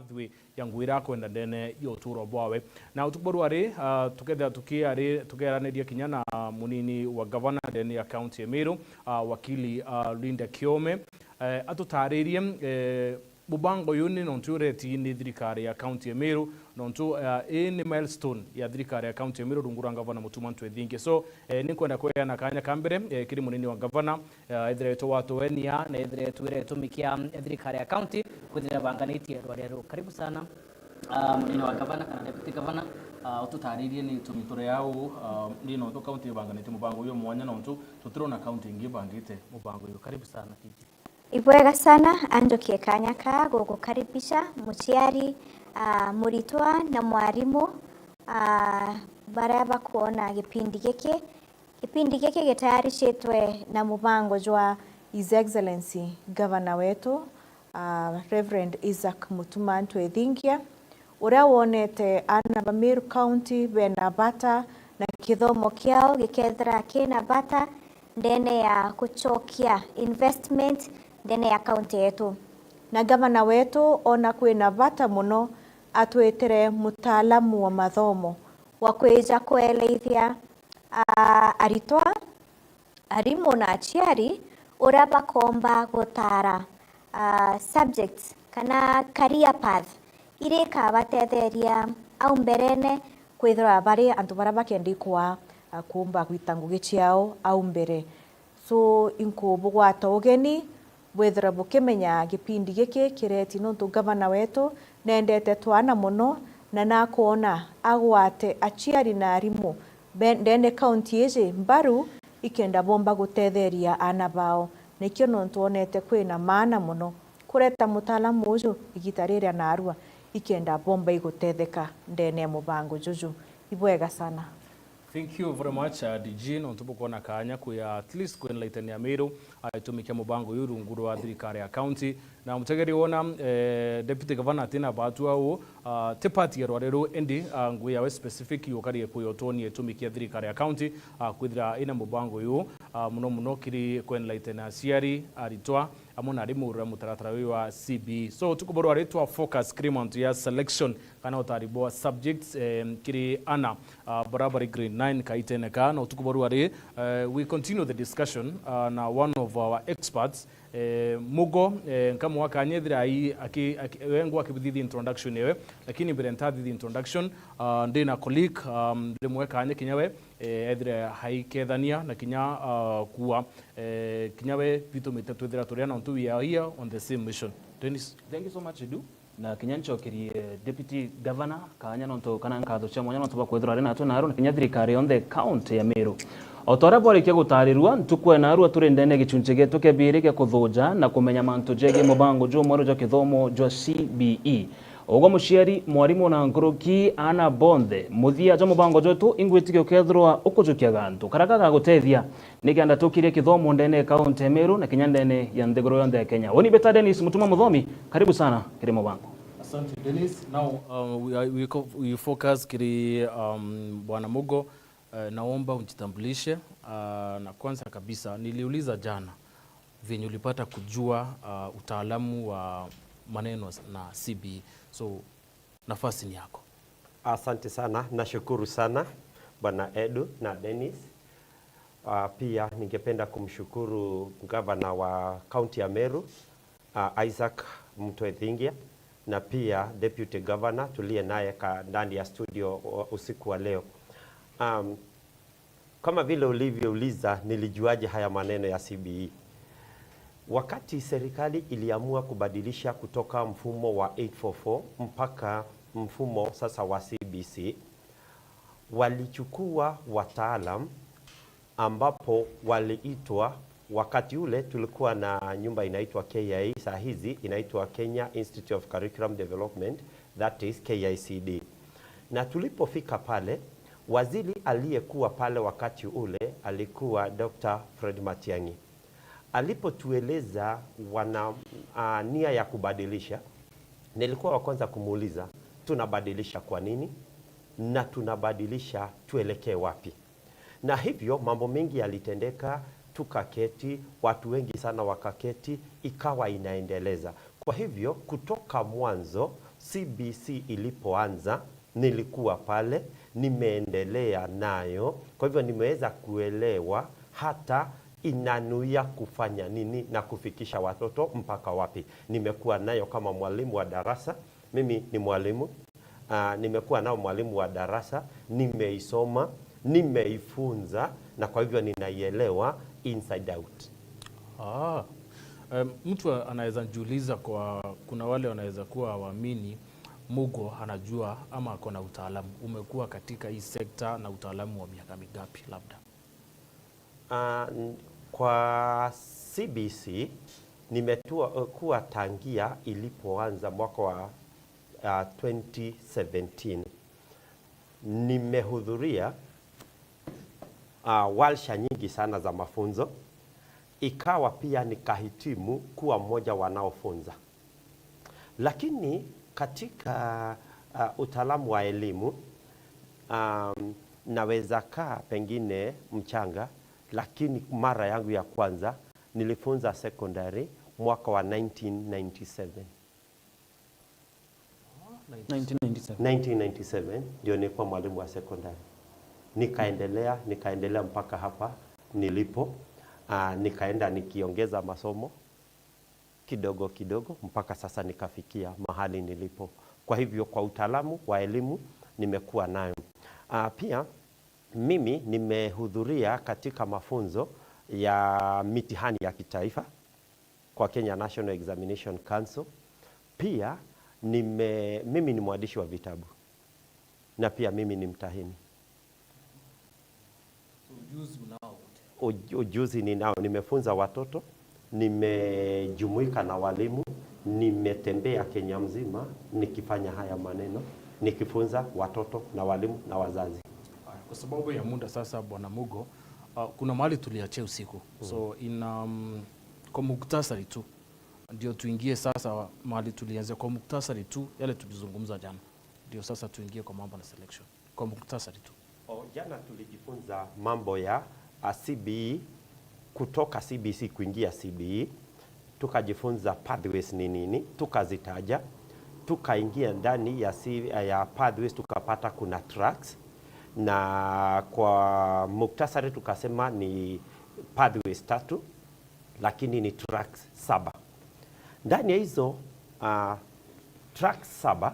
Pathway ya ngwira kwenda ndene ya uturo bwawe. Na utuku bwa tukethira tukiari tukeraniria kinya na munini wa governor ndene ya county ya Meru, wakili Linda Kiome, atutaririe mubango uyu ni nontu ureti ni thirikari ya county ya Meru, nontu ii ni milestone ya thirikari ya county ya Meru rungu rwa gavana Mutuma Ntwethingi. So ninkwenda kweana kanya ka mbere kiri munini wa gavana, ethiretwo watwenia na ethiretwo itumikia thirikari ya county kwithira banganitie rwareru. Karibu sana, munini wa gavana kana deputy governor, ututaririe ni itumi turia au ni nontu county ibanganite mubango uyu mwanya, nontu tutirona county ingi ibangite mubango uyu. Karibu sana, DG. Ibwega sana. Anjokie kanya ka gugukaribisha muciari, muritwa na mwarimu baria bakuona gipindi giki. Gipindi giki gitayarishitwe na mubango jwa His Excellency Governor wetu, Reverend Isaac Mutuma Ntwethingia, uria wonete ana ba Meru County bena bata na kithomo kiao gikethira kina bata ndene ya kuchokia investment ndene ya kaunti yetu. Na gavana wetu ona kwina bata muno atwitire mutaalamu wa mathomo wa kwija kueleithia aritwa, arimu na aciari uria bakomba gutara subjects kana career path iria ikabatetheria au mberene. Kwithira bari antu baria bakiandikwa kumba gwita ngugi ciao au mbere. So inkubugwata ugeni bwithira bukimenya gipindi giki kireti nontu gavana wetu nendete twana muno na nakuona agwate aciari na arimu ndene kaunti iji mbaru ikenda bomba gutetheria ana bao. Nikio nontu onete kwina maana muno kureta mutaalamu uyu igita riria narua ikenda bomba igutetheka ndene ya mubango juju. Ibwega sana. Thank you very much, DG, nontu bukona kanya kuya at least kuenlighten ya Meru itumikia mubango uyu rungu rwa thirikari ya county. Na mutegeri wona deputy governor atina batu au te party ya rwareru endi ngui yawe specific yukarie kuyotoni itumikia thirikari ya county kwithira ina mubango uyu muno muno kiri kuenlighten aciari, aritwa amwe na arimu rwa mutaratara uyu wa CBE. So tukuborwa ritwa focus kiri mantu ya selection kana utaribu wa subjects kiri ana barabara grade 9 kaiteneka. Na utukuborwa ri we continue the discussion na one of our experts, Mugo nkamo wakanyethira ai aki wengu akibithithi introduction ewe, lakini mbere ntathithi introduction, ndina colleague ndimwe kanye kinyawe ethire haikethania na kinya kuwa kinyawe bitumite twithira turia nontu we are here on the same mission. Dennis. Thank you so much, Edu. Na kinya ncokerie deputy governor kanya nontu kana nkatho cia mwanya nontu bakwithirwa ari natwe naru na kinya thirikari yonthe county ya Meru. O ta ũrĩa bwarĩkia gũtarĩrua ntukwe narua tũrĩ ndene gĩchunjĩ gĩtũ kĩa mbĩrĩ gĩa kũthũnja na kũmenya mantu jegie mũbango jũ mwerũ jwa kĩthomo jwa CBE. Ũguo mũciari, mwarimũ na nkũrũki ana bonthe mũthia jwa mũbango jwetu ingwĩtĩkia ũkethirwa ũkũjũkia gantu karia gagagũteithia nĩkenda tũkirie kĩthomo ndene kaunti ya Meru na kinya ndene ya nthiguru yonthe ya Kenya. Woni beta Dennis Mutuma Muthomi, karibu sana kiri mũbango. Asante, Dennis. Now we focus kiri Bwana Mugo. Naomba ujitambulishe, na kwanza kabisa niliuliza jana venye ulipata kujua utaalamu wa maneno na CBE. So nafasi ni yako. Asante sana, nashukuru sana Bwana Edu na Dennis. Pia ningependa kumshukuru gavana wa kaunti ya Meru, Isaac Mtwethingia, na pia deputy governor tuliye naye ndani ya studio usiku wa leo. Kama vile ulivyouliza nilijuaje haya maneno ya CBE. Wakati serikali iliamua kubadilisha kutoka mfumo wa 844 mpaka mfumo sasa wa CBC, walichukua wataalam ambapo waliitwa. Wakati ule tulikuwa na nyumba inaitwa KIA, saa hizi inaitwa Kenya Institute of Curriculum Development, that is KICD. Na tulipofika pale, waziri aliyekuwa pale wakati ule alikuwa Dr. Fred Matiang'i. Alipotueleza wana nia ya kubadilisha, nilikuwa wa kwanza kumuuliza tunabadilisha kwa nini na tunabadilisha tuelekee wapi? Na hivyo mambo mengi yalitendeka, tukaketi, watu wengi sana wakaketi, ikawa inaendeleza. Kwa hivyo kutoka mwanzo CBC ilipoanza nilikuwa pale, nimeendelea nayo, kwa hivyo nimeweza kuelewa hata inanuia kufanya nini na kufikisha watoto mpaka wapi. Nimekuwa nayo kama mwalimu wa darasa, mimi ni mwalimu. Nimekuwa nao mwalimu wa darasa, nimeisoma, nimeifunza na kwa hivyo ninaielewa inside out. Ah. Mtu anaweza jiuliza, kwa kuna wale wanaweza kuwa waamini Mugo anajua ama ako na utaalamu. Umekuwa katika hii sekta na utaalamu wa miaka mingapi labda? Kwa CBC nimekuwa tangia ilipoanza mwaka wa 2017. Nimehudhuria warsha nyingi sana za mafunzo, ikawa pia nikahitimu kuwa mmoja wanaofunza. Lakini katika utaalamu wa elimu naweza kaa pengine mchanga, lakini mara yangu ya kwanza nilifunza secondary mwaka wa 1997. 1997. 1997 ndio nilikuwa mwalimu wa secondary. Nikaendelea mpaka hapa nilipo. Nikaenda nikiongeza masomo kidogo kidogo mpaka sasa nikafikia mahali nilipo. Kwa hivyo kwa utaalamu wa elimu nimekuwa nayo. Pia mimi nimehudhuria katika mafunzo ya mitihani ya kitaifa kwa Kenya National Examination Council. Pia mimi ni mwandishi wa vitabu na pia mimi ni mtahini. Ujuzi unao wote? Ujuzi ninao, nimefunza watoto, nimejumuika na walimu, nimetembea Kenya mzima nikifanya haya maneno, nikifunza watoto na walimu na wazazi. Kwa sababu ya muda sasa, Bwana Mugo, kuna mahali tuliachia usiku. So kwa muktasari tu ndio tuingie sasa mahali tulianzia, kwa muktasari tu yale tulizungumza jana, ndio sasa tuingie kwa mambo na selection kwa muktasari tu. Jana tulijifunza mambo ya CBE, kutoka CBC kuingia CBE, tukajifunza pathways ni nini, tukazitaja, tukaingia ndani ya pathways, tukapata kuna tracks, na kwa muktasari tukasema ni pathways 3 lakini ni tracks 7. Ndani ya hizo tracks 7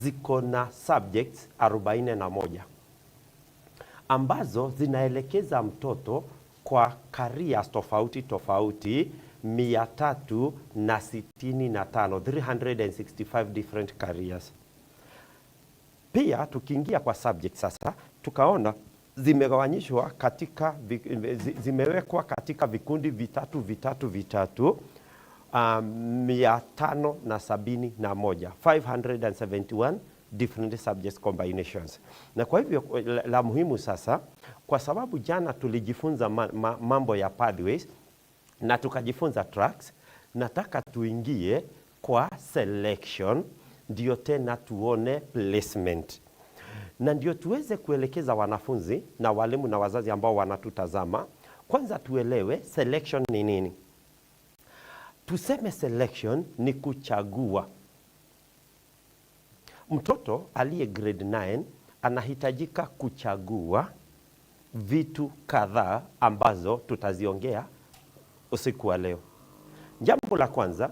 ziko na subjects 41 ambazo zinaelekeza mtoto kwa careers tofauti tofauti 365, 365 different careers. Pia tukiingia kwa subject sasa, tukaona zimegawanyishwa katika zimewekwa katika vikundi vitatu vitatu vitatu, 571, 571 different subject combinations. Na kwa hivyo la muhimu sasa, kwa sababu jana tulijifunza mambo ya pathways na tukajifunza tracks, nataka tuingie kwa selection ndio tena tuone placement, na ndio tuweze kuelekeza wanafunzi na walimu na wazazi ambao wanatutazama. Kwanza tuelewe selection ni nini. Tuseme selection ni kuchagua. Mtoto aliye grade 9 anahitajika kuchagua vitu kadhaa ambazo tutaziongea usiku wa leo. Jambo la kwanza,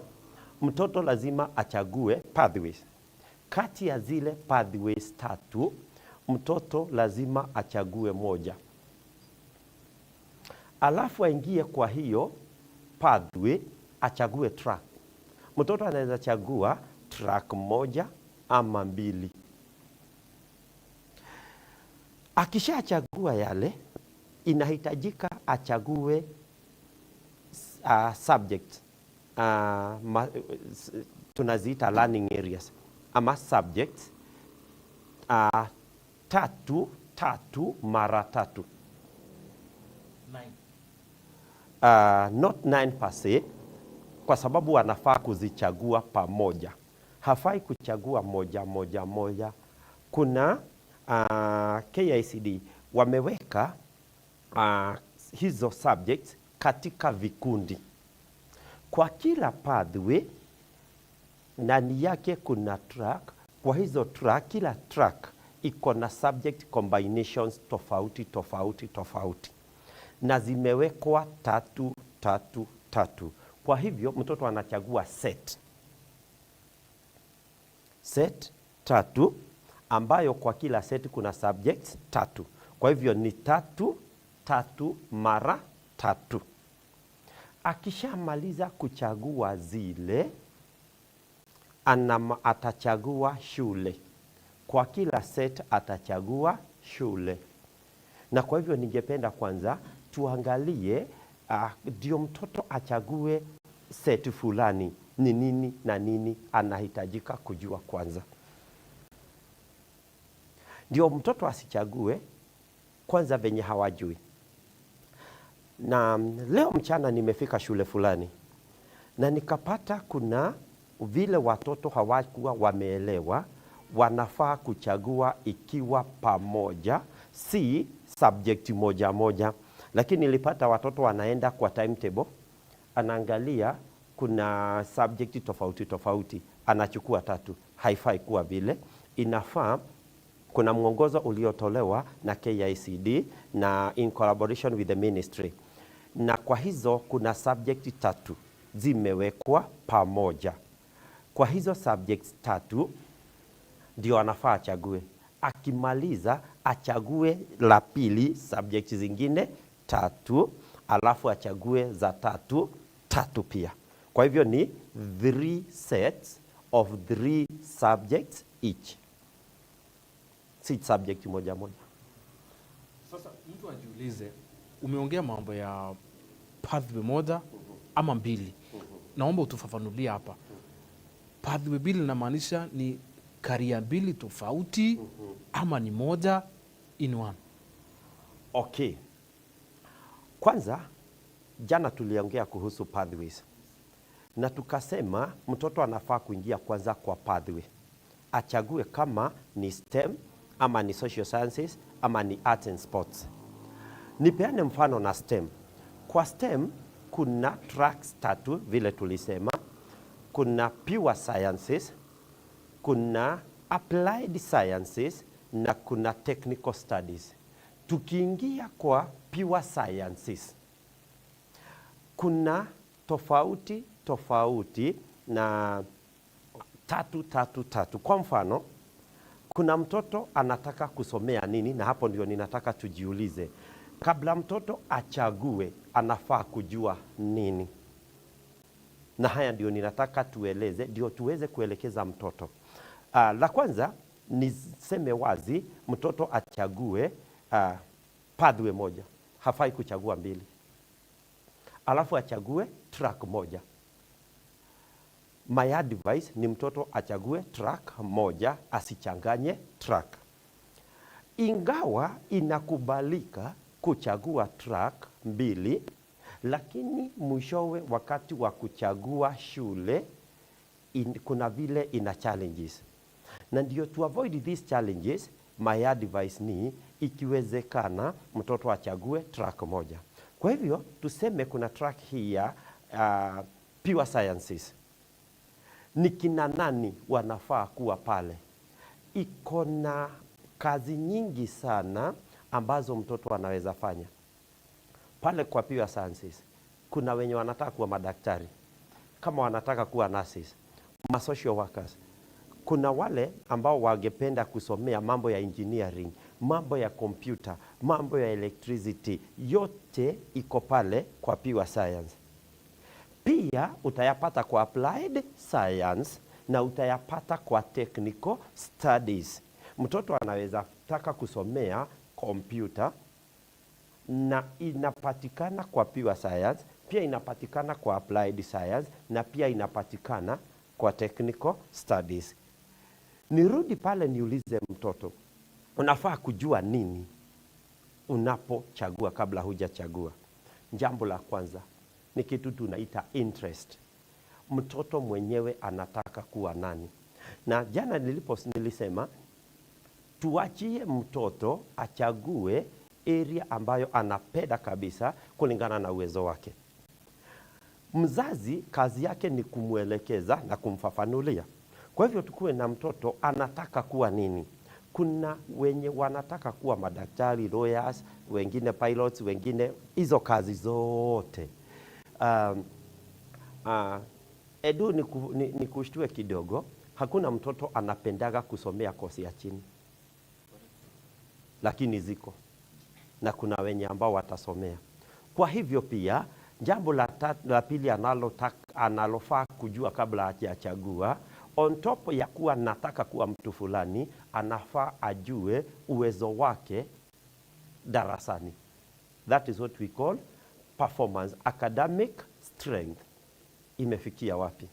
mtoto lazima achague pathways. Kati ya zile pathways 3, mtoto lazima achague moja. Alafu aingie kwa hiyo pathway, achague track. Mtoto anaweza chagua track 1 ama 2. Akishachagua yale, inahitajika achague subject. Tunaziita learning areas ama subjects, 3 3 mara 3. 9. Not 9 per se, kwa sababu wanafaa kuzichagua pamoja. Hafai kuchagua moja moja moja. Kuna KICD wameweka hizo subjects katika vikundi. Kwa kila pathway Ndani yake kuna track. Kwa hizo track, kila track iko na subject combinations tofauti tofauti tofauti, na zimewekwa tatu tatu tatu. Kwa hivyo mtoto anachagua set tatu ambayo kwa kila set kuna subjects tatu. Kwa hivyo ni tatu tatu mara tatu. Akishamaliza kuchagua zile atachagua shule. Kwa kila set atachagua shule. Na kwa hivyo ningependa kwanza tuangalie ndio mtoto achague set fulani ni nini na nini anahitajika kujua kwanza. Ndio mtoto asichague kwanza venye hawajui. Na leo mchana nimefika shule fulani na nikapata kuna vile watoto hawakuwa wameelewa, wanafaa kuchagua ikiwa pamoja, si subject moja moja. Lakini nilipata watoto wanaenda kwa timetable, anaangalia kuna subject tofauti tofauti, anachukua tatu. Haifai kuwa vile, inafaa kuna mwongozo uliotolewa na KICD na in collaboration with the ministry, na kwa hizo kuna subject tatu zimewekwa pamoja. Kwa hizo subjects tatu ndio anafaa achague. Akimaliza achague la pili subject zingine tatu, alafu achague za tatu tatu pia. Kwa hivyo ni three sets of three subjects each, si subject moja moja. Sasa mtu ajiulize, umeongea mambo ya pathway moja ama mbili, naomba utufafanulie hapa. Pathway mbili inamaanisha ni career mbili tofauti ama ni moja in one? Okay. Kwanza jana tuliongea kuhusu pathways na tukasema mtoto anafaa kuingia kwanza kwa pathway, achague kama ni STEM ama ni social sciences ama ni arts and sports. Nipeane mfano na STEM. Kwa STEM kuna tracks tatu vile tulisema, kuna pure sciences, kuna applied sciences na kuna technical studies. Tukiingia kwa pure sciences, kuna tofauti tofauti na tatu tatu tatu. Kwa mfano, kuna mtoto anataka kusomea nini, na hapo ndio ninataka tujiulize, kabla mtoto achague anafaa kujua nini? Na haya ndio ninataka tueleze, ndio tuweze kuelekeza mtoto. La kwanza niseme wazi, mtoto achague pathway moja, hafai kuchagua mbili, alafu achague track moja. My advice ni mtoto achague track moja, asichanganye track. Ingawa inakubalika kuchagua track mbili, lakini mwishowe wakati wa kuchagua shule kuna vile ina challenges, na ndio to avoid these challenges, my advice ni ikiwezekana mtoto achague track moja. Kwa hivyo tuseme kuna track hii ya pure sciences, ni kina nani wanafaa kuwa pale? Iko na kazi nyingi sana ambazo mtoto anaweza fanya pale kwa pure sciences. Kuna wenye wanataka kuwa madaktari, kama wanataka kuwa nurses, ma social workers. Kuna wale ambao wangependa kusomea mambo ya engineering, mambo ya computer, mambo ya electricity, yote iko pale kwa pure science. Pia utayapata kwa applied science na utayapata kwa technical studies. Mtoto anaweza taka kusomea computer na inapatikana kwa pure science, pia inapatikana kwa applied science na pia inapatikana kwa technical studies. Nirudi pale niulize mtoto, unafaa kujua nini unapochagua kabla hujachagua? Jambo la kwanza ni kitu tunaita interest. Mtoto mwenyewe anataka kuwa nani? Na jana nilisema tuachie mtoto achague area ambayo anapenda kabisa kulingana na uwezo wake. Mzazi kazi yake ni kumwelekeza na kumfafanulia. Kwa hivyo tukuwe na mtoto anataka kuwa nini. Kuna wenye wanataka kuwa madaktari, lawyers, wengine pilots, wengine hizo kazi zote. Edu, nikushtue kidogo, hakuna mtoto anapendaga kusomea kosi ya chini, lakini ziko na kuna wenye ambao watasomea. Kwa hivyo pia jambo la pili analofaa kujua kabla hajachagua, on top ya kuwa nataka kuwa mtu fulani, anafaa ajue uwezo wake darasani. That is what we call performance, academic strength imefikia wapi?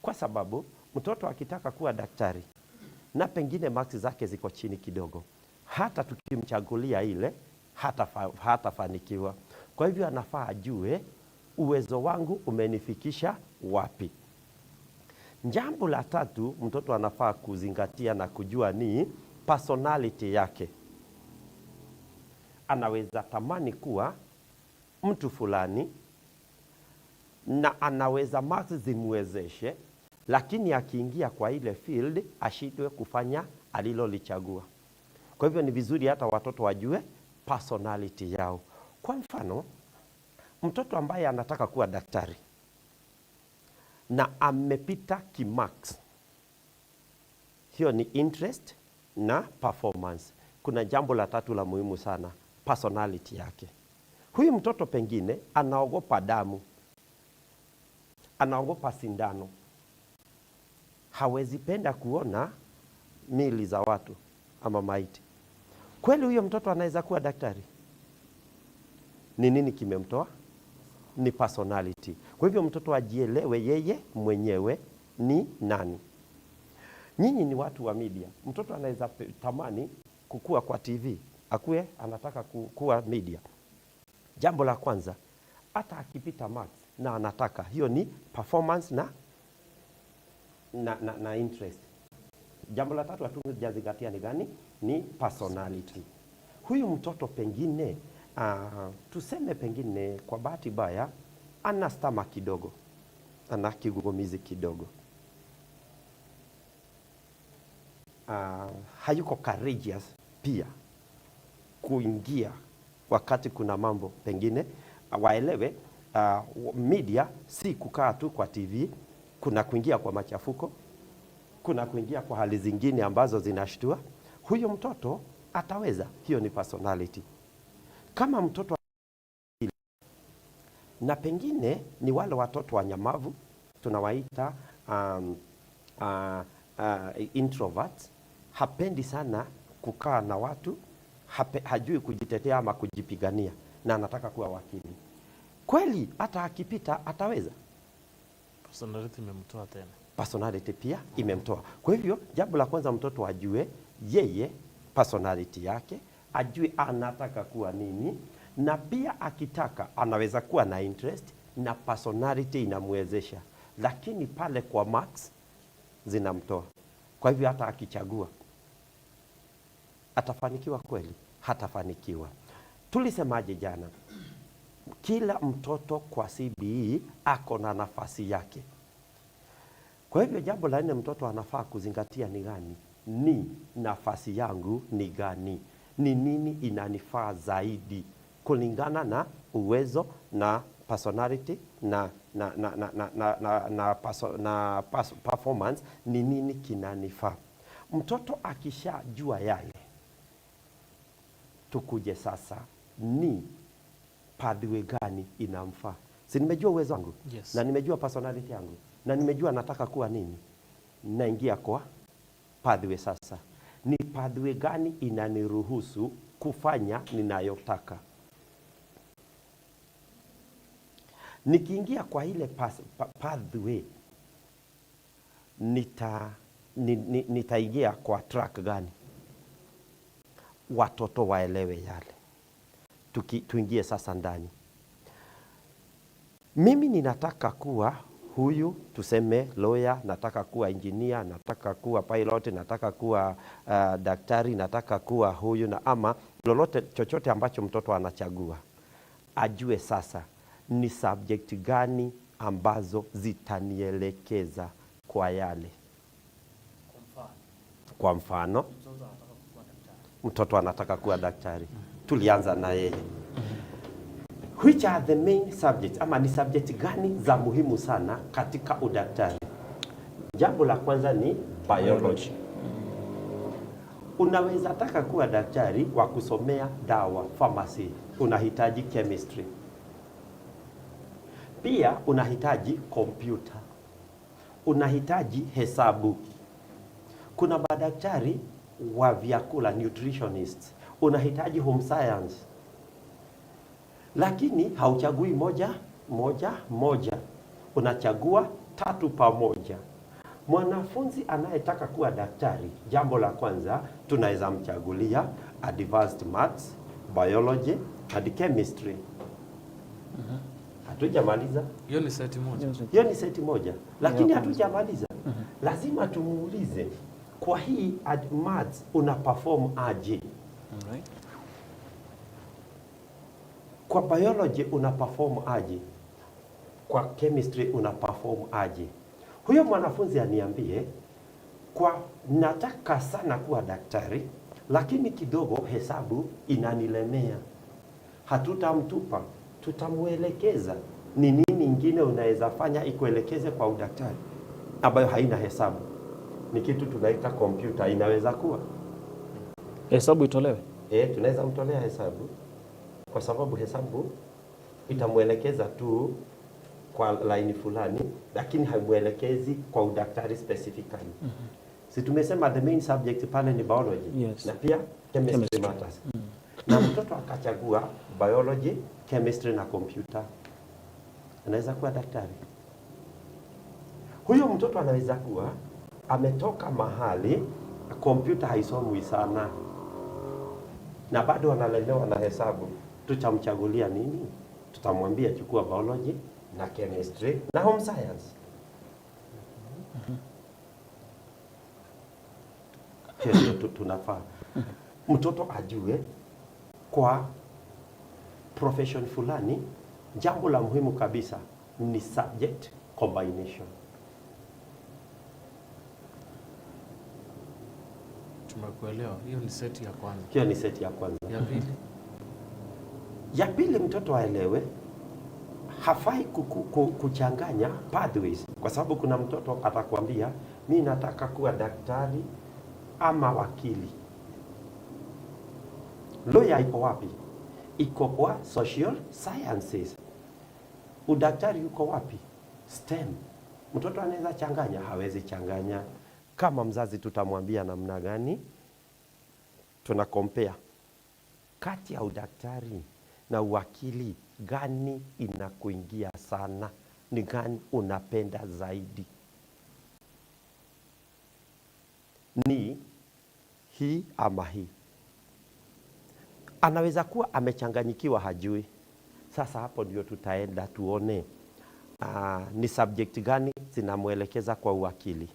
Kwa sababu mtoto akitaka kuwa daktari na pengine marks zake ziko chini kidogo, hata tukimchagulia ile hatafanikiwa. Kwa hivyo anafaa ajue uwezo wangu umenifikisha wapi. Jambo la tatu mtoto anafaa kuzingatia na kujua ni personality yake. Anaweza tamani kuwa mtu fulani na anaweza marks zimwezeshe, lakini akiingia kwa ile field ashindwe kufanya alilolichagua. Kwa hivyo ni vizuri hata watoto wajue personality yao. Kwa mfano, mtoto ambaye anataka kuwa daktari na amepita kimarks, hiyo ni interest na performance. Kuna jambo la tatu la muhimu sana, personality yake. Huyu mtoto pengine anaogopa damu, anaogopa sindano, hawezi penda kuona mili za watu ama maiti. Kweli huyo mtoto anaweza kuwa daktari? Ni nini kimemtoa? Ni personality. Kwa hivyo mtoto ajielewe yeye mwenyewe ni nani. Nyinyi ni watu wa media. Mtoto anaweza tamani kukua kwa TV, akuwe anataka kukua media. Jambo la kwanza, hata akipita marks na anataka, hiyo ni performance na interest. Jambo la tatu hatujazingatia ni gani? Ni personality. Huyu mtoto pengine tuseme pengine kwa bahati mbaya ana stama kidogo, ana kigugumizi kidogo, hayuko courageous pia kuingia wakati kuna mambo pengine waelewe. Media si kukaa tu kwa TV, kuna kuingia kwa machafuko, kuna kuingia kwa hali zingine ambazo zinashtua. Huyo mtoto ataweza? Hiyo ni personality. Kama mtoto na pengine ni wale watoto wanyamavu tunawaita introverts, hapendi sana kukaa na watu, hajui kujitetea ama kujipigania na anataka kuwa wakili. Kweli hata akipita ataweza? Personality imemtoa tena. Personality pia imemtoa. Kwa hivyo jambo la kwanza mtoto ajue yeye personality yake, ajue anataka kuwa nini, na pia akitaka anaweza kuwa na interest na personality inamwezesha, lakini pale kwa marks zinamtoa. Kwa hivyo hata akichagua atafanikiwa kweli? Hatafanikiwa. Tulisemaje jana? Kila mtoto kwa CBE ako na nafasi yake. Kwa hivyo jambo la nne mtoto anafaa kuzingatia ni gani? Ni nafasi yangu ni gani? Ni nini inanifaa zaidi kulingana na uwezo na personality na performance, ni nini kinanifaa? Mtoto akishajua yale, tukuje sasa ni pathway gani inamfaa. Si nimejua uwezo wangu? Yes. Na nimejua personality yangu na nimejua nataka kuwa nini, naingia kwa pathway sasa. Ni pathway gani inaniruhusu kufanya ninayotaka? Nikiingia kwa ile pathway nitaingia kwa track gani? Watoto waelewe yale. Tuingie sasa ndani. Mimi ninataka kuwa huyu, tuseme lawyer, nataka kuwa engineer, nataka kuwa pilot, nataka kuwa daktari, nataka kuwa huyu na ama lolote chochote ambacho mtoto anachagua. Ajue sasa ni subject gani ambazo zitanielekeza kwa yale. Kwa mfano, mtoto anataka kuwa daktari, tulianza na yeye. Which are the main subjects, ama ni subject gani za muhimu sana katika udaktari? Jambo la kwanza ni biology. Unaweza taka kuwa daktari wa kusomea dawa, pharmacy, unahitaji chemistry. Pia unahitaji kompyuta, unahitaji hesabu. Kuna madaktari wa vyakula, nutritionists, unahitaji home science, lakini hauchagui moja moja moja, unachagua tatu pamoja. Mwanafunzi anayetaka kuwa daktari, jambo la kwanza tunaweza mchagulia advanced maths, biology and chemistry. Hatujamaliza. Hiyo ni seti moja. Hiyo ni seti moja, lakini hatujamaliza. Lazima tumuulize kwa hii maths una perform aje? Alright. Kwa biology una perform aje? Kwa chemistry una perform aje? Huyo mwanafunzi aniambie, kwa nataka sana kuwa daktari, lakini kidogo hesabu inanilemea. Hatutamtupa, tutamwelekeza ni nini ingine unaweza fanya ikuelekeze kwa udaktari ambayo haina hesabu. Ni kitu tunaita kompyuta, inaweza kuwa Hesabu itolewe. Tunaweza mtolea hesabu kwa sababu hesabu itamwelekeza tu kwa laini fulani, lakini haimwelekezi kwa udaktari specifically. Si tumesema the main subject pale ni biology? Yes. Na pia chemistry, Chemistry. matters. Na mtoto akachagua biology, chemistry na computer, anaweza kuwa daktari. Huyo mtoto anaweza kuwa ametoka mahali kompyuta haisomwi sana na bado analemewa na hesabu. Tutamchagulia nini? Tutamwambia chukua biology na chemistry na home science. Hiyo ndio tunafaa mtoto ajue kwa profession fulani. Jambo la muhimu kabisa ni subject combination. Tumekuelewa. Hiyo ni seti ya kwanza. Hiyo ni seti ya kwanza. Ya pili, Ya pili, mtoto aelewe hafai kuchanganya pathways, kwa sababu kuna mtoto atakwambia mi nataka kuwa daktari ama wakili. Lawyer iko wapi? Iko kwa social sciences. Udaktari uko wapi? STEM. Mtoto anaweza changanya? Hawezi changanya. Kama mzazi tutamwambia namna gani? Tuna compare kati ya udaktari na uwakili, gani inakuingia sana? Ni gani unapenda zaidi? Ni hii ama hii? Anaweza kuwa amechanganyikiwa, hajui. Sasa hapo ndio tutaenda tuone ni subject gani zinamwelekeza kwa uwakili.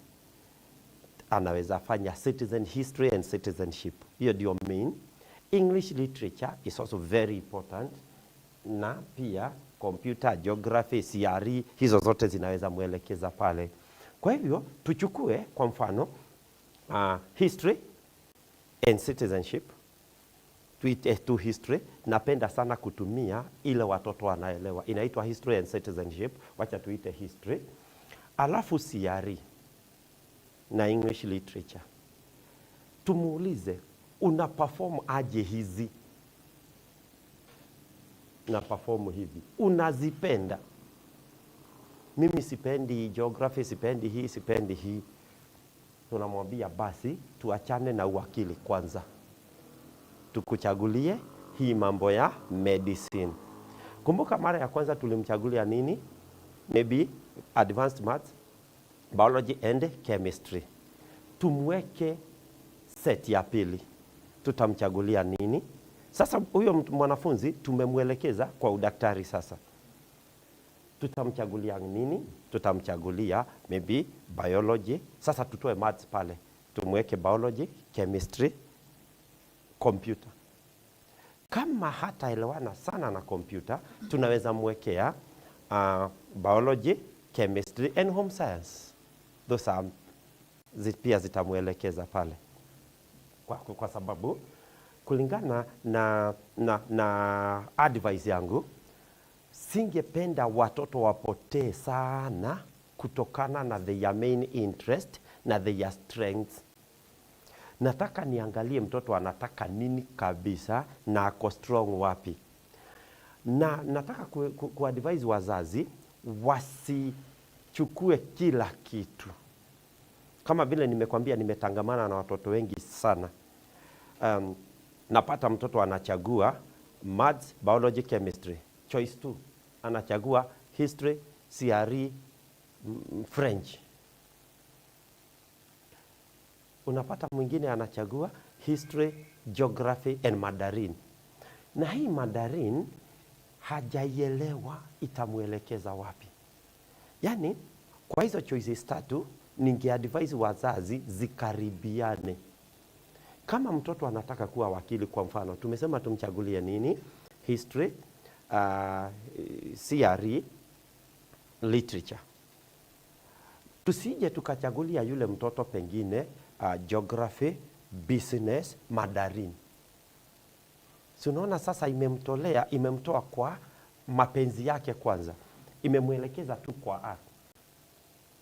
Anaweza fanya citizen history and citizenship, hiyo ndio main. English literature is also very important, na pia computer, geography, CRE, hizo zote zinaweza mwelekeza pale. Kwa hivyo tuchukue kwa mfano history and citizenship, tuite tu history. Napenda sana kutumia ile watoto wanaelewa, inaitwa history and citizenship, wacha tuite history, alafu CRE na English literature. Tumuulize, una perform aje hizi? Na perform hivi. Unazipenda? Mimi sipendi geography, sipendi hii, sipendi hii. Tunamwambia basi tuachane na uwakili kwanza, tukuchagulie hii mambo ya medicine. Kumbuka mara ya kwanza tulimchagulia nini? Maybe advanced maths, biology and chemistry. Tumweke set ya pili, tutamchagulia nini? Sasa huyo mwanafunzi tumemwelekeza kwa udaktari. Sasa tutamchagulia nini? Tutamchagulia maybe biology. Sasa tutoe maths pale, tumweke biology, chemistry, computer. Kama hataelewana sana na computer, tunaweza mwekea Biology, chemistry and home science. Those are pia zitamwelekeza pale kwa sababu kulingana na advice yangu, singependa watoto wapotee sana kutokana na their main interest na their strengths. Nataka niangalie mtoto anataka nini kabisa na ako strong wapi, na nataka ku advise wazazi wasichukue kila kitu. Kama vile nimekwambia, nimetangamana na watoto wengi sana. Napata mtoto anachagua maths, biology, chemistry, choice 2 anachagua history, CRE, French. Unapata mwingine anachagua history, geography and Mandarin, na hii Mandarin hajaielewa itamwelekeza wapi. Yaani, kwa hizo choices tatu ningeadvise wazazi zikaribiane. Kama mtoto anataka kuwa wakili kwa mfano, tumesema tumchagulie nini? History, CRE, literature. Tusije tukachagulia yule mtoto pengine geography, business, Mandarin. Si unaona sasa imemtolea, imemtoa kwa mapenzi yake kwanza, imemwelekeza tu kwa art.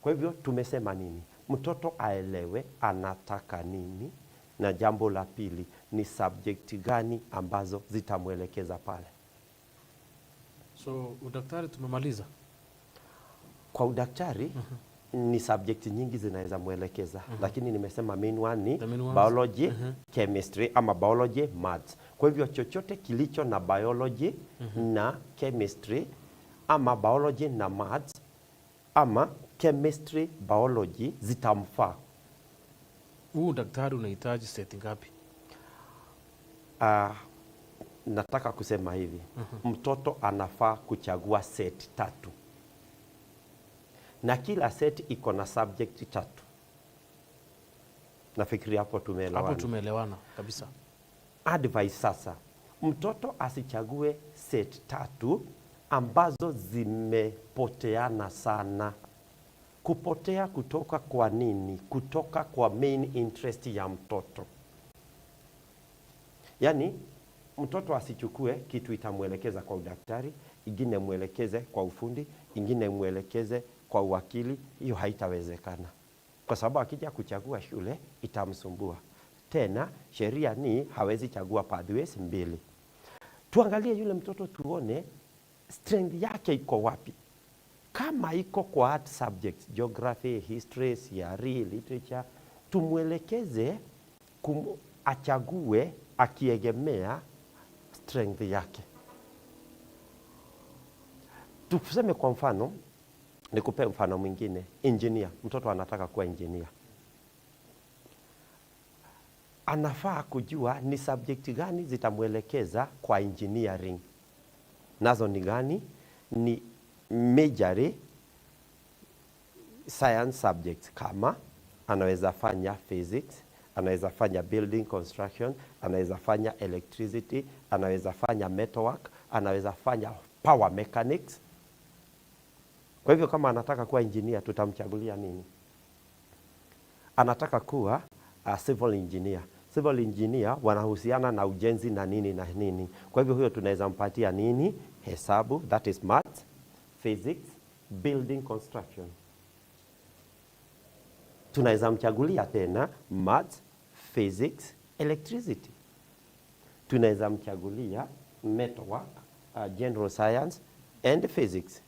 Kwa hivyo tumesema nini? Mtoto aelewe anataka nini, na jambo la pili ni subject gani ambazo zitamwelekeza pale. So udaktari tumemaliza. Kwa udaktari ni subject nyingi zinaweza mwelekeza, lakini nimesema main one ni The main ones. Biology, chemistry ama biology, maths. Kwa hivyo chochote kilicho na biology na chemistry ama biology na maths ama chemistry, biology zitamfaa. Huu udaktari unahitaji seti ngapi? Nataka kusema hivi, mtoto anafaa kuchagua set tatu na kila set iko na subject tatu. Nafikiri hapo tumeelewana. Hapo tumeelewana kabisa. Advice sasa, mtoto asichague set tatu ambazo zimepoteana sana. Kupotea kutoka kwa nini? Kutoka kwa main interest ya mtoto. Yaani mtoto asichukue kitu itamwelekeza kwa udaktari, ingine mwelekeze kwa ufundi, ingine mwelekeze kwa uwakili. Hiyo haitawezekana, kwa sababu akija kuchagua shule itamsumbua. Tena sheria ni hawezi chagua pathways mbili. Tuangalie yule mtoto tuone strength yake iko wapi. Kama iko kwa art subjects, geography, history, CRE, literature, tumwelekeze achague akiegemea strength yake. Tuseme kwa mfano, nikupe mfano mwingine, engineer. Mtoto anataka kuwa engineer, anafaa kujua ni subject gani zitamwelekeza kwa engineering. Nazo ni gani? Ni majorly science subjects, kama anaweza fanya physics, anaweza fanya building construction, anaweza fanya electricity, anaweza fanya metalwork, anaweza fanya power mechanics. Kwa hivyo kama anataka kuwa engineer tutamchagulia nini? Anataka kuwa civil engineer. Civil engineer wanahusiana na ujenzi na nini na nini. Kwa hivyo huyo tunaweza mpatia nini? Hesabu, that is maths, physics, building construction. Tunaweza mchagulia tena maths, physics, electricity. Tunaweza mchagulia metalwork, general science and physics.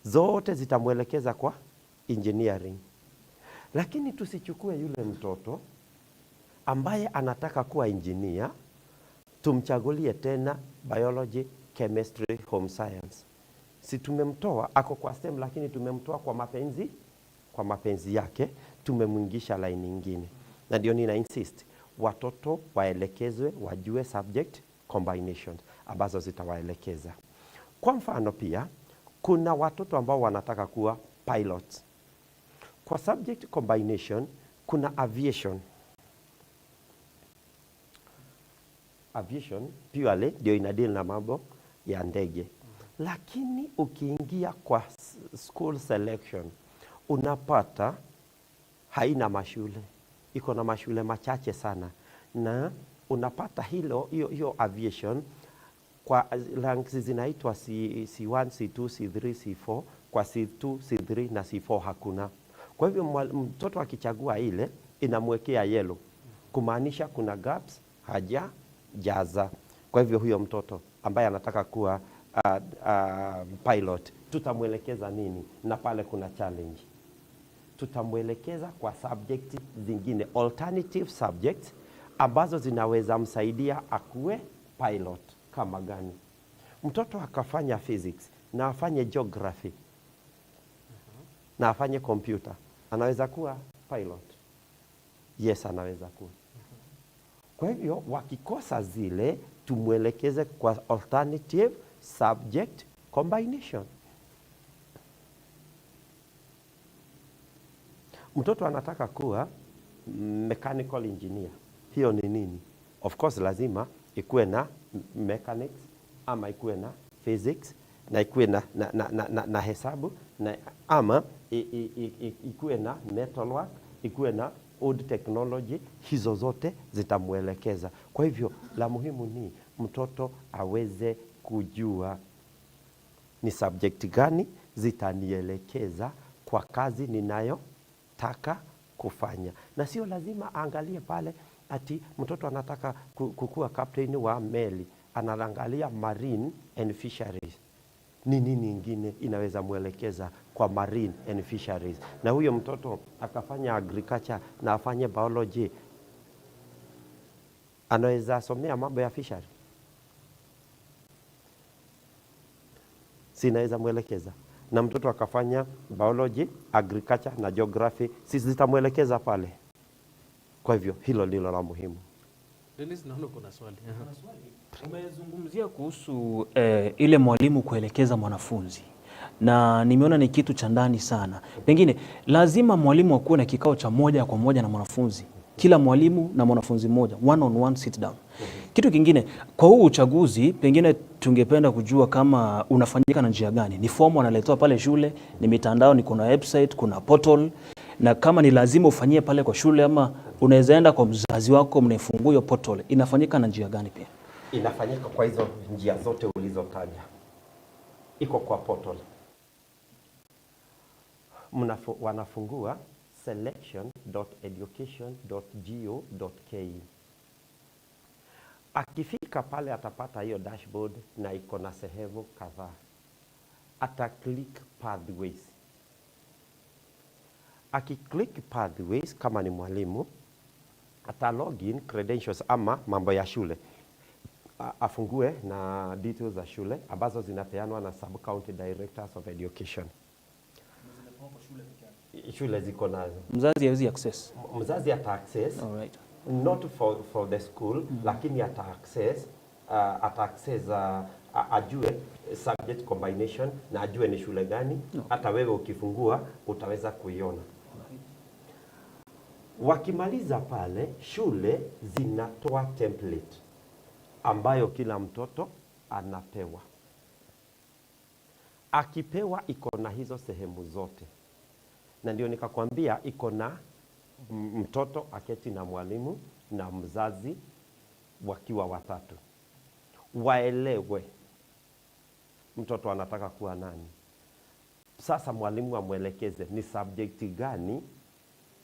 Zote zitamwelekeza kwa engineering. Lakini tusichukue yule mtoto ambaye anataka kuwa engineer tumchagulie tena biology, chemistry, home science. Si tumemtoa, ako kwa STEM, lakini tumemtoa kwa mapenzi yake, tumemwingisha line nyingine. Na ndio nina insist watoto waelekezwe, wajue subject combinations ambazo zitawaelekeza. Kwa mfano pia kuna watoto ambao wanataka kuwa pilots. Kwa subject combination kuna aviation. Aviation purely ndio ina deal na mambo ya ndege. Lakini ukiingia kwa school selection unapata haina mashule, iko na mashule machache sana, na unapata hilo hiyo hiyo aviation kwa ranks zinaitwa C, C1, C2, C3, C4. Kwa C2, C3 na C4 hakuna. Kwa hivyo mtoto akichagua ile inamwekea yellow, kumaanisha kuna gaps hajajaza. Kwa hivyo huyo mtoto ambaye anataka kuwa pilot tutamwelekeza nini? Na pale kuna challenge tutamwelekeza kwa subject zingine, alternative subjects ambazo zinaweza msaidia akuwe pilot. Kama gani? Mtoto akafanya physics na afanye geography na afanye computer, anaweza kuwa pilot? Yes, anaweza kuwa. Kwa hivyo wakikosa zile, tumwelekeze kwa alternative subject combination. Mtoto anataka kuwa mechanical engineer, hiyo ni nini? Of course lazima ikuwe na mechanics ama ikuwe na physics na ikuwe na hesabu na, ama ikuwe na metalwork, ikuwe na old technology. Hizo zote zitamwelekeza. Kwa hivyo la muhimu ni mtoto aweze kujua ni subject gani zitanielekeza kwa kazi ninayotaka kufanya, na sio lazima aangalie pale ati mtoto anataka kukuwa captain wa meli, anaangalia marine and fisheries. Ni nini ingine inaweza mwelekeza kwa marine and fisheries? Na huyo mtoto akafanya agriculture na afanye biology, anaweza somea mambo ya fishery, sinaweza mwelekeza. Na mtoto akafanya biology, agriculture na geography, si zitamwelekeza pale? Kwa hivyo hilo ndilo la muhimu. Dennis, naona kuna swali. Umezungumzia kuhusu ile mwalimu kuelekeza mwanafunzi na nimeona ni kitu cha ndani sana. Pengine lazima mwalimu akuwe na kikao cha moja kwa moja na mwanafunzi, kila mwalimu na mwanafunzi mmoja, one on one sit down. Kitu kingine kwa huu uchaguzi, pengine tungependa kujua kama unafanyika na njia gani? Ni fomu analetewa pale shule, ni mitandao, ni kuna website, kuna portal, na kama ni lazima ufanyie pale kwa shule ama unaweza enda kwa mzazi wako mnaifungua hiyo portal, inafanyika na njia gani pia? Inafanyika kwa hizo njia zote ulizotaja, iko kwa portal. Wanafungua selection.education.go.ke. Akifika pale atapata hiyo dashboard na iko na sehemu kadhaa. Ata click pathways. Akiclick pathways, kama ni mwalimu ata login credentials ama mambo ya shule, afungue na details za shule ambazo zinapeanwa na sub county directors of education. Shule ziko nazo. Mzazi hawezi access. Mzazi ata access. All right. Not for the school, lakini ata access ajue subject combination na ajue ni shule gani. Hata wewe ukifungua utaweza kuiona. Wakimaliza pale, shule zinatoa template ambayo kila mtoto anapewa. Akipewa iko na hizo sehemu zote, na ndio nikakwambia iko na mtoto aketi na mwalimu na mzazi wakiwa watatu, waelewe mtoto anataka kuwa nani. Sasa mwalimu amwelekeze ni subject gani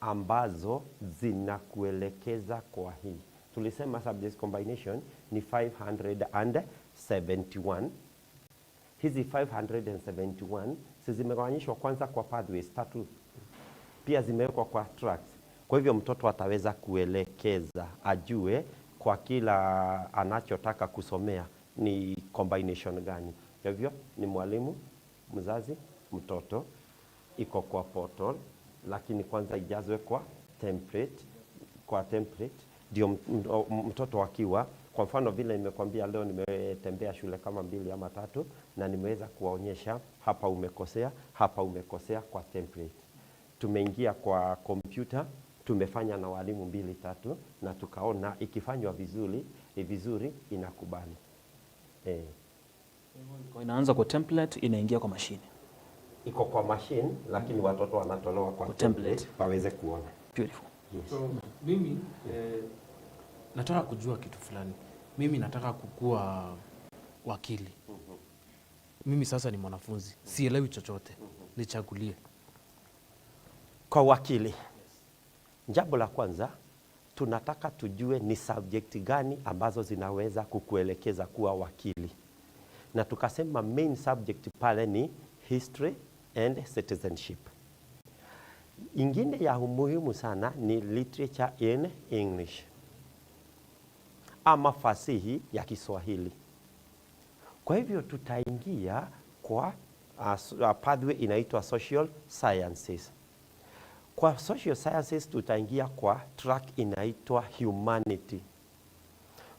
ambazo zinakuelekeza kwa hii. Tulisema subject combination ni 571. Hizi 571 si zimegawanyishwa kwanza kwa pathways tatu, pia zimewekwa kwa tracks. Kwa hivyo mtoto ataweza kuelekeza, ajue kwa kila anachotaka kusomea ni combination gani. Kwa hivyo ni mwalimu, mzazi, mtoto, iko kwa portal, lakini kwanza ijazwe kwa template, kwa template ndio mtoto akiwa, kwa mfano vile nimekwambia leo nimetembea shule kama mbili ama tatu na nimeweza kuwaonyesha hapa umekosea, hapa umekosea kwa template. Tumeingia kwa kompyuta, tumefanya na walimu mbili tatu na tukaona ikifanywa vizuri, ni vizuri inakubali. Kwa inaanza kwa template, inaingia kwa mashine. Iko kwa machine, lakini watoto wanatolewa kwa Kwa template. template waweze kuona. Beautiful. Yes. So, mimi nataka kujua kitu fulani. Mimi nataka kukua wakili. Mimi sasa ni mwanafunzi, sielewi chochote, nichagulie. Kwa wakili, jambo la kwanza tunataka tujue ni subject gani ambazo zinaweza kukuelekeza kuwa wakili, na tukasema main subject pale ni history and citizenship. Ingine ya umuhimu sana ni literature in English ama fasihi ya Kiswahili. Kwa hivyo tutaingia kwa pathway inaitwa social sciences. Kwa social sciences tutaingia kwa track inaitwa humanity.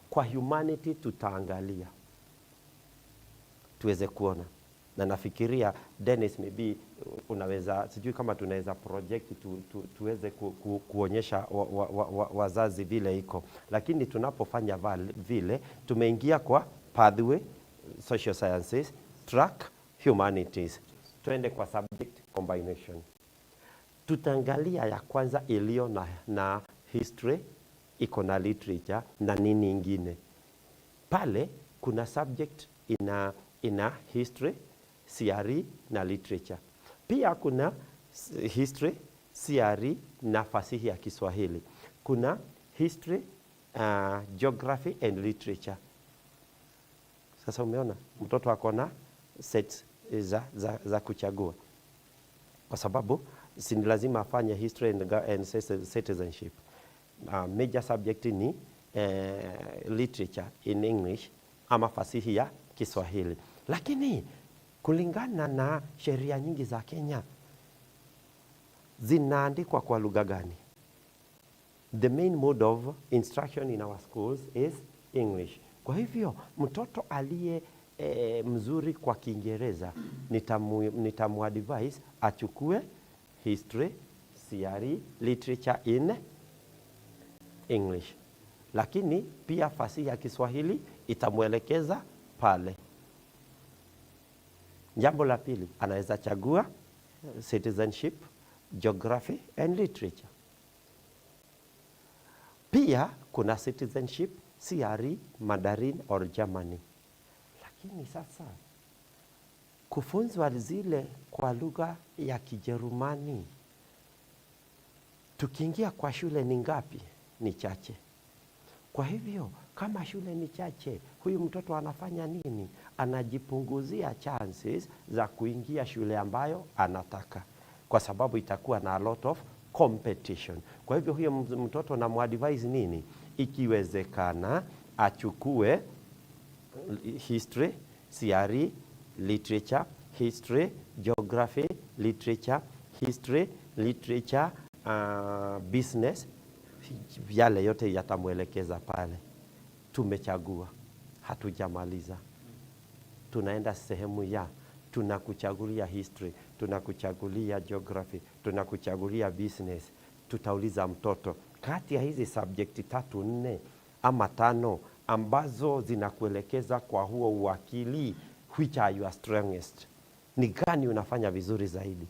Kwa humanity tutaangalia tuweze kuona, na nafikiria Dennis, maybe unaweza, sijui kama tunaweza project tuweze kuonyesha wazazi vile iko, lakini tunapofanya vile tumeingia kwa pathway social sciences track humanities, twende kwa subject combination. Tutaangalia ya kwanza iliyo na history, iko na literature na nini ingine pale. Kuna subject ina history, CRE na literature. Pia kuna history, CRE na fasihi ya Kiswahili. Kuna history, geography and literature. Sasa umeona mtoto ako na sets za kuchagua, kwa sababu si ni lazima afanye history and citizenship. Major subject ni literature in English ama fasihi ya Kiswahili, lakini kulingana na sheria nyingi za Kenya zinaandikwa kwa lugha gani? The main mode of instruction in our schools is English. Kwa hivyo mtoto aliye mzuri kwa Kiingereza nitamuadvise achukue history, CRE, literature in English, lakini pia fasihi ya Kiswahili itamwelekeza pale. Jambo la pili, anaweza chagua citizenship, geography and literature. Pia kuna citizenship, CRE, Mandarin or Germany. Lakini sasa kufunzwa zile kwa lugha ya Kijerumani, tukiingia kwa shule ni ngapi? Ni chache. Kwa hivyo kama shule ni chache, huyu mtoto anafanya nini? Anajipunguzia chances za kuingia shule ambayo anataka, kwa sababu itakuwa na a lot of competition. Kwa hivyo huyo mtoto namuadvise nini? Ikiwezekana achukue history, CRE, literature, history, geography, literature, history, literature, business, yale yote yatamwelekeza pale. Tumechagua, hatujamaliza. Tunaenda sehemu ya tunakuchagulia history, tunakuchagulia geography, tunakuchagulia business. Tutauliza mtoto kati ya hizi subject tatu, nne ama tano ambazo zinakuelekeza kwa huo uwakili, which are your strongest, ni gani unafanya vizuri zaidi?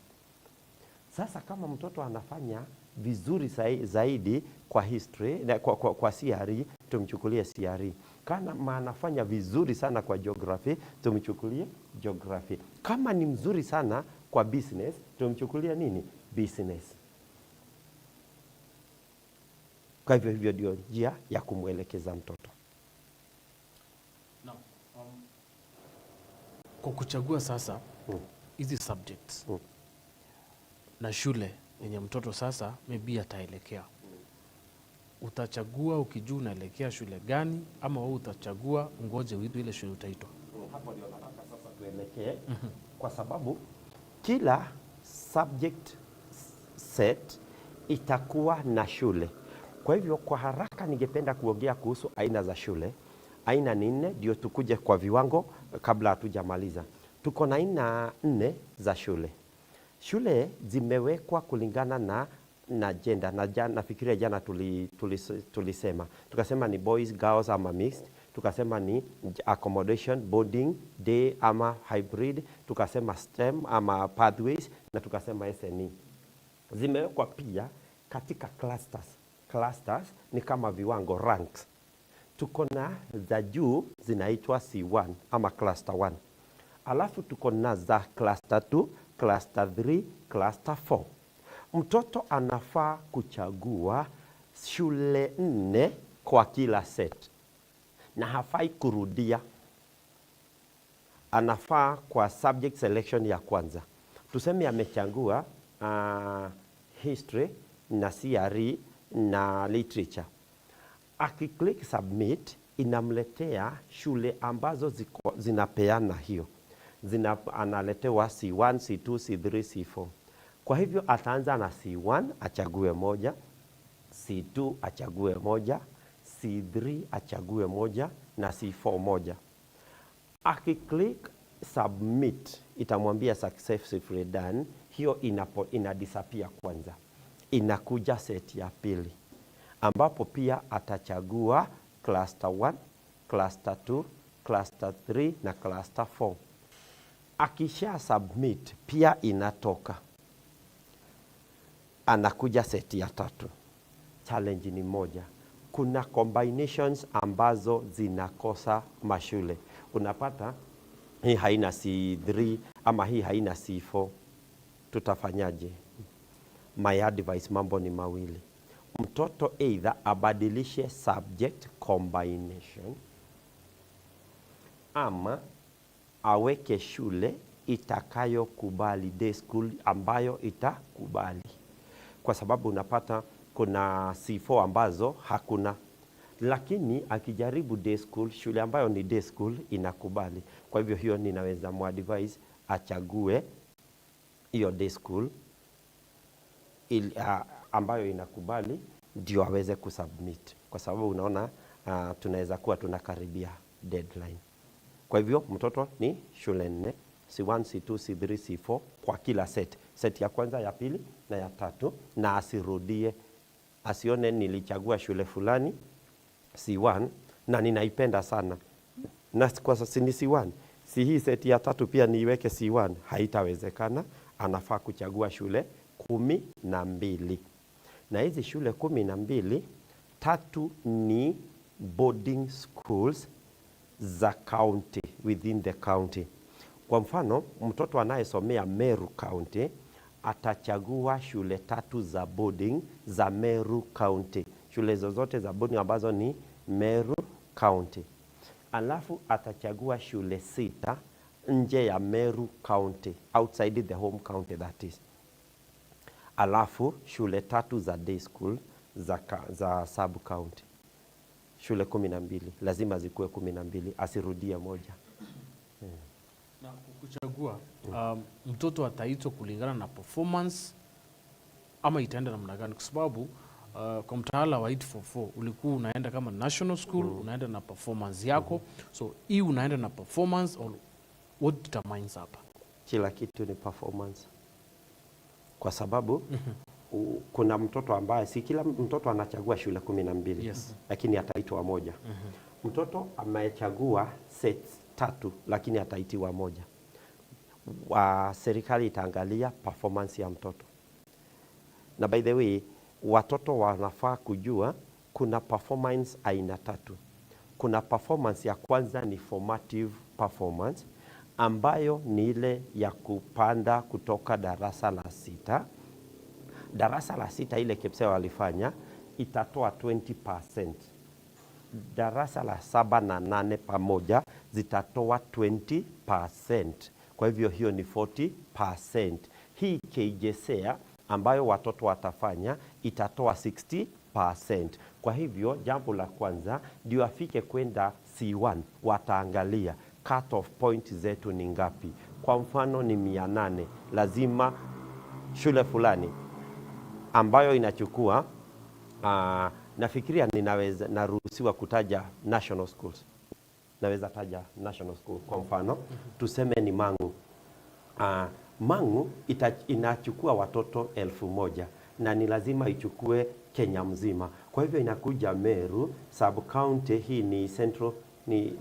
Sasa kama mtoto anafanya vizuri zaidi kwa history, na kwa CRE, tumchukulie CRE. Kama anafanya vizuri sana kwa geography, tumchukulie geography. Kama ni mzuri sana kwa business, tumchukulie nini? Business. Kwa hivyo hivyo ndio njia ya kumwelekeza mtoto. Now, kwa kuchagua sasa hizi subjects na shule yenye mtoto sasa maybe ataelekea, utachagua ukijua unaelekea shule gani, ama wewe utachagua ungoje uitwe ile shule utaitwa? Hapo ndio nataka sasa tuelekee, kwa sababu kila subject set itakuwa na shule. Kwa hivyo kwa haraka ningependa kuongea kuhusu aina za shule. Aina ni nne, ndio tukuje kwa viwango kabla hatujamaliza. Tuko na aina nne za shule. Shule zimewekwa kulingana na gender na jana, nafikiria jana tulisema tukasema ni boys, girls ama mixed. Tukasema ni accommodation, boarding, day ama hybrid, tukasema STEM ama pathways na tukasema SNE. Zimewekwa pia katika clusters. Clusters ni kama viwango, ranks. Tuko na za juu zinaitwa C1 ama cluster 1, alafu tuko na za cluster 2, cluster 3, cluster 4. Mtoto anafaa kuchagua shule nne kwa kila set na hafai kurudia. Anafaa kwa subject selection ya kwanza, tuseme amechagua history na CRE na literature. Akiclick submit, inamletea shule ambazo ziko, zinapeana hiyo analetewa C1, C2, C3, C4. Kwa hivyo ataanza na C1 achague moja, C2 achague moja, C3 achague moja na C4 moja. Akiclick submit itamwambia successfully done. Hiyo ina disappear kwanza, inakuja set ya pili ambapo pia atachagua cluster 1, cluster 2, cluster 3 na cluster 4. Akisha submit pia inatoka, anakuja seti ya tatu. Challenge ni moja, kuna combinations ambazo zinakosa mashule. Unapata hii haina C3 ama hii haina C4, tutafanyaje? My advice, mambo ni mawili. Mtoto either abadilishe subject combination ama aweke shule itakayokubali, day school ambayo itakubali, kwa sababu unapata kuna C4 ambazo hakuna, lakini akijaribu day school, shule ambayo ni day school inakubali. Kwa hivyo hiyo ninaweza muadvise achague hiyo day school ambayo inakubali ndio aweze kusubmit, kwa sababu unaona tunaweza kuwa tunakaribia deadline. Kwa hivyo mtoto ni shule nne, C1, C2, C3, C4 kwa kila set, set ya kwanza, ya pili na ya tatu, na asirudie, asione nilichagua shule fulani C1 na ninaipenda sana na kwa sasa ni C1, si hii seti ya tatu pia niiweke C1? Haitawezekana. Anafaa kuchagua shule 12, na hizi shule 12, tatu ni boarding schools za county, within the county. Kwa mfano, mtoto anayesomea Meru County atachagua shule tatu za boarding za Meru County, shule zozote za boarding ambazo ni Meru County. Alafu atachagua shule sita nje ya Meru County, outside the home county that is. Alafu shule tatu za day school za sub county. Shule 12, lazima zikuwe 12, asirudie moja. Na kuchagua mtoto ataitwa kulingana na performance ama itaenda namna gani? Kwa sababu kwa mtaala wa 844 ulikuwa unaenda kama national school, unaenda na performance yako. So hii unaenda na performance or what determines hapa? Kila kitu ni performance, kwa sababu kuna mtoto ambaye, si kila mtoto anachagua shule 12, lakini ataitwa moja. Mtoto amechagua sets tatu lakini ataitiwa moja. Wa serikali itaangalia performance ya mtoto. Na by the way, watoto wanafaa kujua kuna performance aina tatu. Kuna performance ya kwanza ni formative performance ambayo ni ile ya kupanda kutoka darasa la sita. Darasa la sita ile KPSEA walifanya itatoa 20%. Darasa la saba na nane pamoja zitatoa 20%. Kwa hivyo hiyo ni 40%. Hii KJSEA ambayo watoto watafanya itatoa 60%. Kwa hivyo jambo la kwanza ndio afike kwenda C1, wataangalia cut off point zetu ni ngapi. Kwa mfano ni 800, lazima shule fulani ambayo inachukua nafikiria ninaweza naruhusiwa kutaja national schools, naweza taja national school kwa mfano tuseme ni Mangu. Mangu inachukua watoto 1000 na ni lazima ichukue Kenya mzima. Kwa hivyo inakuja Meru sub county, hii ni Central Ni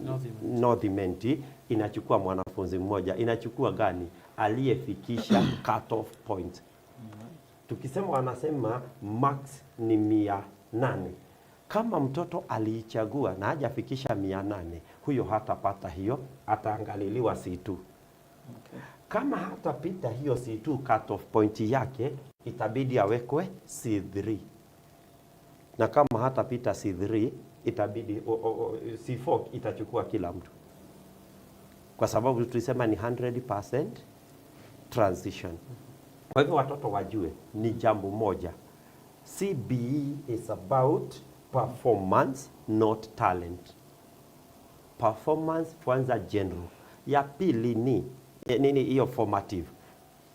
North Imenti inachukua mwanafunzi mmoja, inachukua gani? Aliyefikisha cut off point. Tukisema wanasema max ni 800. Kama mtoto aliichagua na hajafikisha 800, huyo hatapata hiyo, ataangaliliwa C2. Kama hatapita hiyo C2 cut off point yake, itabidi awekwe C3, na kama hatapita C3 itabidi C4 itachukua kila mtu, kwa sababu tulisema ni 100% transition. Kwa hivyo watoto wajue ni jambo moja, CBE is about performance not talent. Performance kwanza general, ya pili ni nini hiyo formative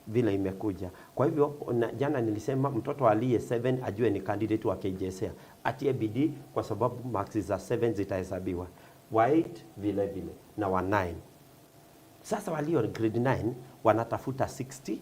vile imekuja. Kwa hivyo jana nilisema mtoto aliye 7 ajue ni candidate wa KJSEA, atie bidii kwa sababu marks za 7 zitahesabiwa, wa 8 vile vile na wa 9. Sasa walio grade 9 wanatafuta 60%,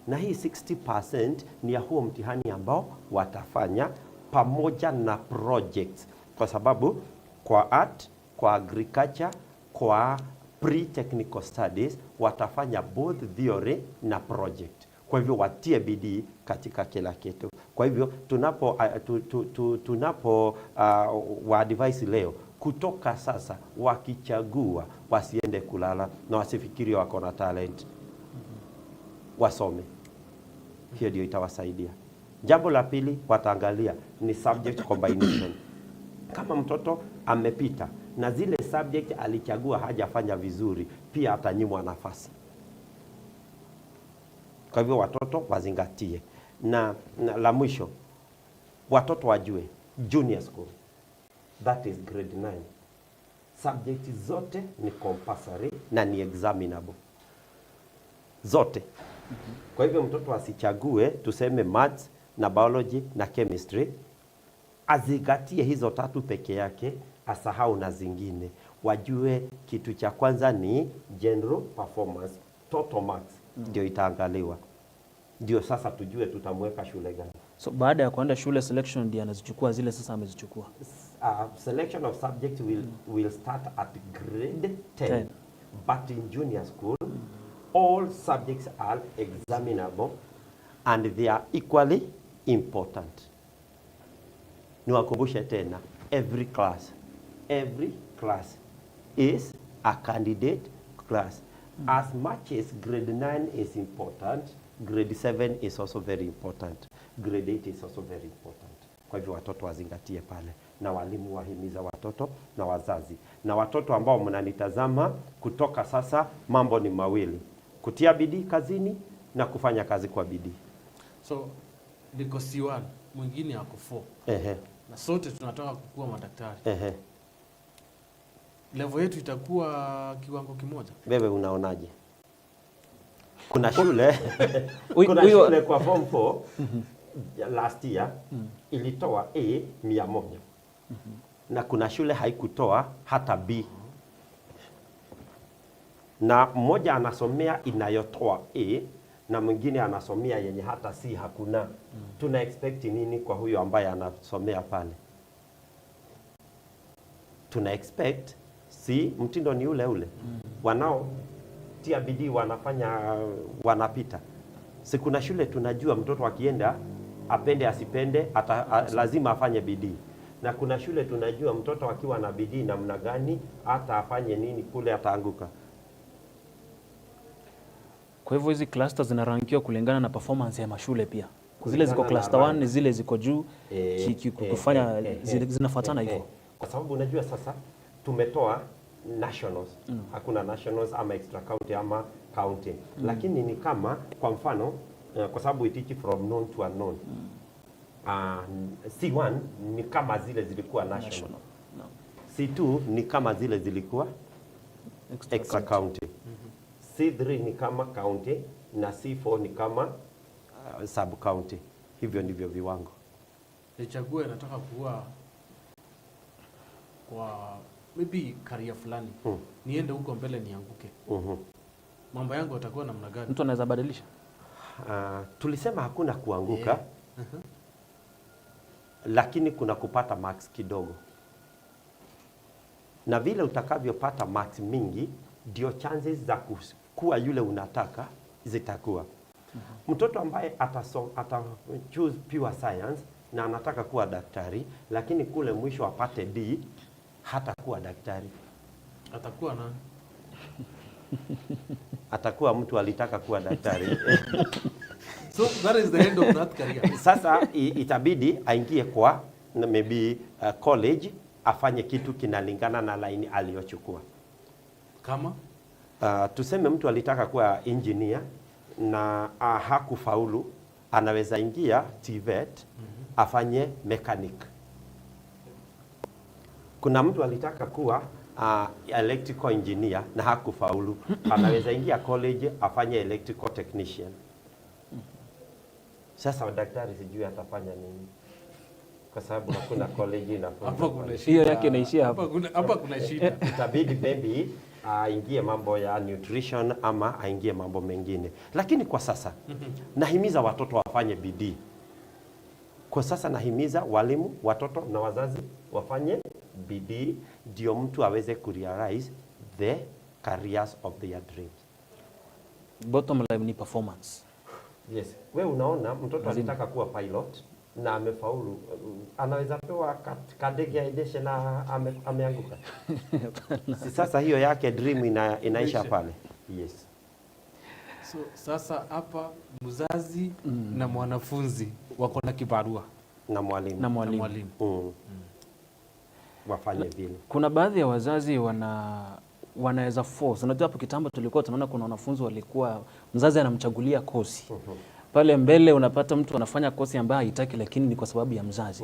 na hii 60% ni ya huo mtihani ambao watafanya pamoja na projects, kwa sababu kwa art, kwa agriculture, kwa pre-technical studies watafanya both theory na project. Kwa hivyo watie bidii katika kila kitu. Kwa hivyo tunapo wa advise leo kutoka sasa, wakichagua wasiende kulala na wasifikiri wako na talent, wasome. Hiyo ndio itawasaidia. Jambo la pili wataangalia ni subject combination. Kama mtoto amepita na zile subject alichagua hajafanya vizuri, pia atanyimwa nafasi. Kwa hivyo watoto wazingatie. Na la mwisho watoto wajue junior school, that is grade 9, subject zote ni compulsory na ni examinable zote. Kwa hivyo mtoto asichague tuseme maths na biology na chemistry, azingatie hizo tatu peke yake, asahau na zingine. Wajue kitu cha kwanza ni general performance, total marks ndio itaangaliwa, ndio sasa tujue tutamweka shule gani. So baada ya kuenda shule selection ndiye anazichukua zile sasa amezichukua. Selection of subject will start at grade 10. 10. But in junior school, all subjects are examinable and they are equally important. Niwakumbushe tena, every class is a candidate class. As much as grade 9 is important, grade 7 is also very important. Grade 8 is also very important. Kwa hivyo watoto wazingatie pale, na walimu wahimiza watoto na wazazi. Na watoto ambao mnanitazama kutoka sasa, mambo ni mawili: kutia bidii kazini na kufanya kazi kwa bidii. So niko C1, mwingine ako 4 na sote tunataka kukuwa madaktari. Level yetu itakuwa kiwango kimoja. Wewe unaonaje? Kuna shule kuna shule kwa form 4 last year ilitoa A 100 na kuna shule haikutoa hata B, na mmoja anasomea inayotoa A na mwingine anasomea yenye hata C hakuna. Tuna expect nini kwa huyo ambaye anasomea pale? Tuna expect si mtindo ni ule ule. Wanaotia bidii wanafanya wanapita. Si kuna shule tunajua mtoto akienda apende asipende lazima afanye bidii, na kuna shule tunajua mtoto akiwa na bidii namna gani hata afanye nini kule ataanguka. Kwa hivyo hizi clusters zinarankiwa kulingana na performance ya mashule pia. Zile ziko Kulingana na cluster rank. 1 ni zile ziko juu kufanya zinafuatana hivyo. Kwa sababu unajua sasa tumetoa nationals. Hakuna nationals ama extra county ama county. Lakini ni kama kwa mfano kwa sababu we teach from known to unknown. C1 ni kama zile zilikuwa national. National. No. C2 ni kama zile zilikuwa Extra, extra county. C3 ni kama county na C4 ni kama sub county. Hivyo ndivyo viwango. Nichague nataka kuwa kwa maybe career fulani niende huko mbele nianguke, mambo yangu yatakuwa namna gani? Mtu anaweza badilisha. Tulisema hakuna kuanguka lakini kuna kupata marks kidogo. Na vile utakavyopata marks mingi ndio chances za kuwa yule unataka zitakuwa. Mtoto ambaye ata choose pure science na anataka kuwa daktari, lakini kule mwisho apate D, hatakuwa daktari. Atakuwa nani? Atakuwa mtu alitaka kuwa daktari. So that is the end of that career. Sasa itabidi aingie kwa maybe college afanye kitu kinalingana na laini aliyochukua. Kama? Tuseme mtu alitaka kuwa engineer na hakufaulu, anaweza ingia TVET afanye mechanic. Kuna mtu alitaka kuwa electrical engineer na hakufaulu, anaweza ingia college afanye electrical technician. Sasa daktari sijui atafanya nini kwa sababu hakuna college inafunza. Hapa kuna shida. Hiyo yake inaishia hapo. Hapa kuna shida. Itabidi maybe aingie mambo ya nutrition ama aingie mambo mengine, lakini kwa sasa nahimiza watoto wafanye bidii. Kwa sasa nahimiza walimu, watoto na wazazi wafanye bidii ndio mtu aweze kurealize the careers of their dreams. Bottom line ni performance. Yes. We unaona mtoto alitaka kuwa pilot na amefaulu, anaweza pewa kadege aendeshe na ameanguka. Si sasa hiyo yake dream inaisha pale. Yes. So sasa hapa mzazi na mwanafunzi wako na kibarua. Na mwalimu. Na mwalimu. Na mwalimu. Wafanye vile. Kuna baadhi ya wazazi wanaweza force. Unajua hapo kitambo tulikuwa tunaona kuna wanafunzi walikuwa mzazi anamchagulia kosi. Pale mbele unapata mtu anafanya kosi ambayo haitaki, lakini ni kwa sababu ya mzazi.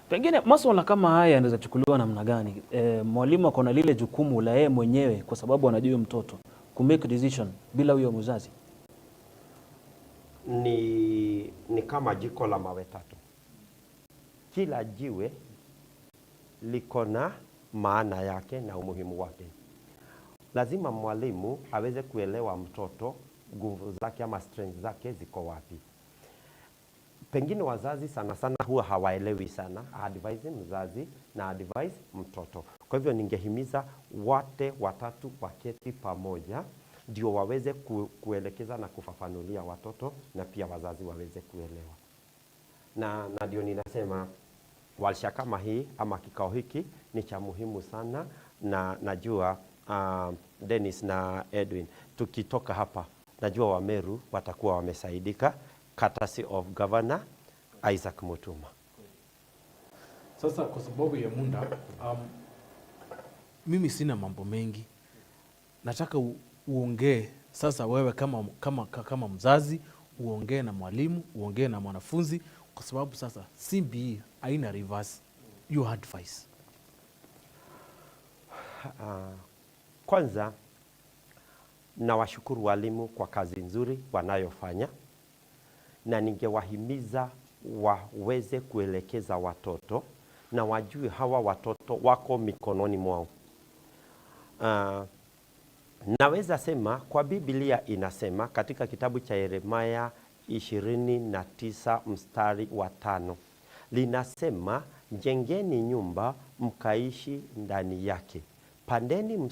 Pengine masuala kama haya yanaweza chukuliwa namna gani? Mwalimu ako na lile jukumu la yeye mwenyewe kwa sababu anajua huyo mtoto ku make decision bila huyo mzazi. Ni kama jiko la mawe tatu. Kila jiwe liko na maana yake na umuhimu wake. Lazima mwalimu aweze kuelewa mtoto nguvu zake ama strength zake ziko wapi. Pengine wazazi sana sana huwa hawaelewi sana, advise mzazi na advise mtoto. Kwa hivyo ningehimiza wote watatu waketi pamoja ndio waweze kuelekeza na kufafanulia watoto na pia wazazi waweze kuelewa. Na ndio ninasema warsha kama hii ama kikao hiki ni cha muhimu sana, na najua Dennis na Edwin tukitoka hapa najua Wameru watakuwa wamesaidika, courtesy of Governor Isaac Mutuma. Sasa kwa sababu ya muda, mimi sina mambo mengi. Nataka uongee sasa wewe kama mzazi, uongee na mwalimu, uongee na mwanafunzi, kwa sababu sasa CBE haina reverse. Your advice. Kwanza nawashukuru walimu kwa kazi nzuri wanayofanya, na ningewahimiza waweze kuelekeza watoto na wajue hawa watoto wako mikononi mwao. Naweza sema kwa Biblia inasema katika kitabu cha Yeremia 29 mstari wa 5 linasema, jengeni nyumba mkaishi ndani yake, pandeni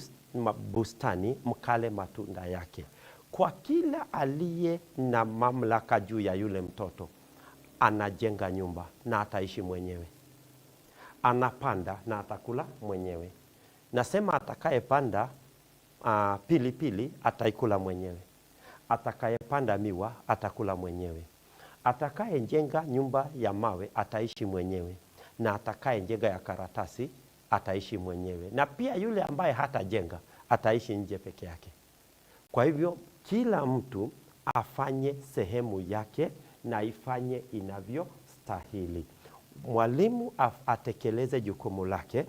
bustani mkale matunda yake. Kwa kila aliye na mamlaka juu ya yule mtoto anajenga nyumba na ataishi mwenyewe, anapanda na atakula mwenyewe. Nasema atakayepanda pilipili ataikula mwenyewe, atakayepanda miwa atakula mwenyewe, atakayejenga nyumba ya mawe ataishi mwenyewe, na atakayejenga ya karatasi ataishi mwenyewe, na pia yule ambaye hatajenga ataishi nje peke yake. Kwa hivyo kila mtu afanye sehemu yake na ifanye inavyostahili. Mwalimu atekeleze jukumu lake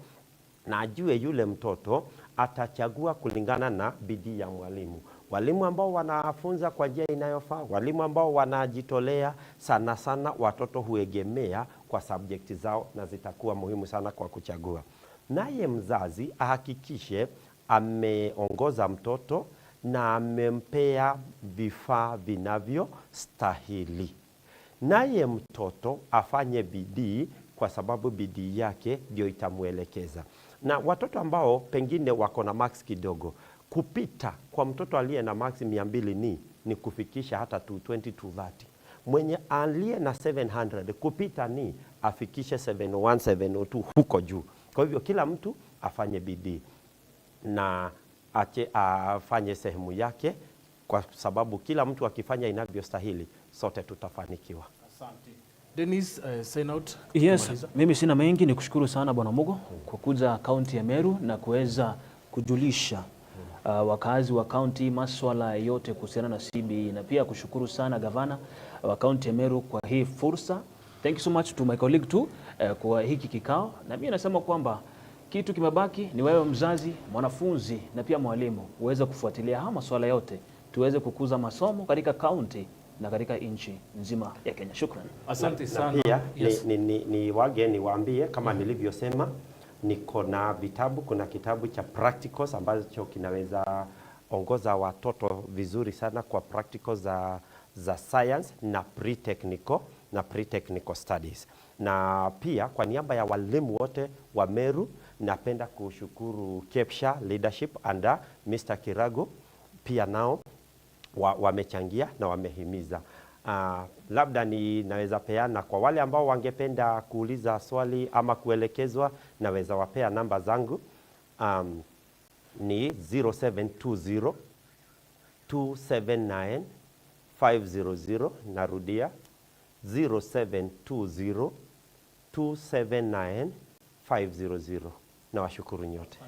na ajue yule mtoto atachagua kulingana na bidii ya mwalimu. Walimu ambao wanafunza kwa njia inayofaa, walimu ambao wanajitolea sana sana, watoto huegemea kwa subject zao na zitakuwa muhimu sana kwa kuchagua. Naye mzazi ahakikishe ameongoza mtoto na amempea vifaa vinavyostahili. Naye mtoto afanye bidii, kwa sababu bidii yake ndio itamuelekeza. Na watoto ambao pengine wako na marks kidogo, kupita kwa mtoto aliye na marks 200 ni kufikisha hata 220 230. Mwenye aliye na 700 kupita ni afikishe 701 702 huko juu. Kwa hivyo kila mtu afanye bidii na afanye sehemu yake, kwa sababu kila mtu akifanya inavyostahili sote tutafanikiwa. Asante. Dennis, sign out. Yes, Tumaliza. mimi sina mengi, ni kushukuru sana Bwana Mugo kwa kuja kaunti ya Meru na kuweza kujulisha wakazi wa kaunti maswala yote kuhusiana na CBE, na pia kushukuru sana gavana wa kaunti ya Meru kwa hii fursa. Thank you so much to my colleague too, kwa hiki kikao, na mimi nasema kwamba kitu kimebaki ni wewe mzazi, mwanafunzi na pia mwalimu uweze kufuatilia haya maswala yote, tuweze kukuza masomo katika kaunti na katika nchi nzima ya Kenya. Shukran. Asante Na sana. pia Yes. ni wage niwaambie kama nilivyosema, niko na vitabu. Kuna kitabu cha practicals ambacho kinaweza ongoza watoto vizuri sana kwa practicals za science na pre-technical na pre-technical studies. Na pia kwa niaba ya walimu wote wa Meru napenda kushukuru KEPSHA leadership under Mr. Kirago, pia nao wamechangia na wamehimiza. Labda ninaweza peana kwa wale ambao wangependa kuuliza swali ama kuelekezwa, naweza wapea namba zangu ni 0720 279 500. Narudia 0720 279 500. Nawashukuru nyote.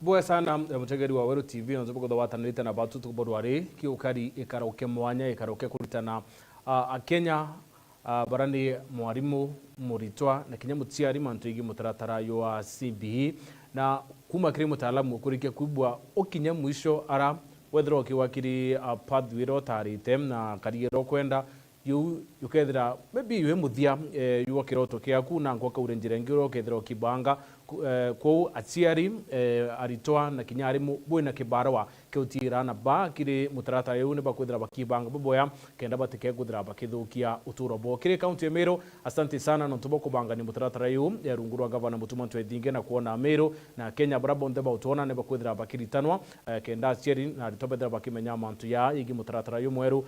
Boya sana mutegeri wa Weru TV na tubugo watanirite na batu tukuborwari kiukari ikaroke mwanya ikaroke kuritana akenya barani mwarimu muritwa na kinya mutiari mantu igi mutaratara yo CBE na kuma kiri mutaalamu kurikia kubwa ukinya mwisho ara wethera ukiwakiri pathway rotarite na karigero kwenda yu yukethira maybe yue muthia yuo kiroto kiaku na ngwaka ure njira ingi urokethira ukibanga kwoou aciari aritwa na kinya arimu bwina kibarua kiutira na ba kiri mutaratara yu ni bakwithira bakibanga buboya kenda batike kwithira bakithukia uturo bo kiri kaunti ya Meru. Asante sana nontu bokubanga ni mutaratara yu ya rungu rwa gavana Mutuma Ntwethinge na kuona Meru na Kenya bara bonthe bautuona ni bakwithira bakiritanwa kenda aciari na aritwa bethira bakimenya mantu ya igi mutaratara yu mweru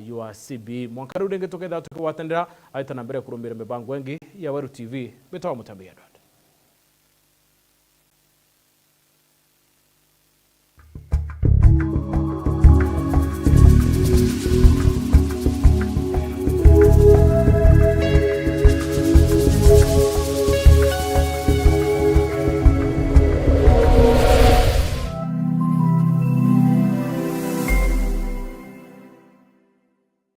yu CBE mwanka riu ringi tuketha tukiwatendera aita na mbere kurumira mibango engi ya Weru TV bitawa Mutambi Edward.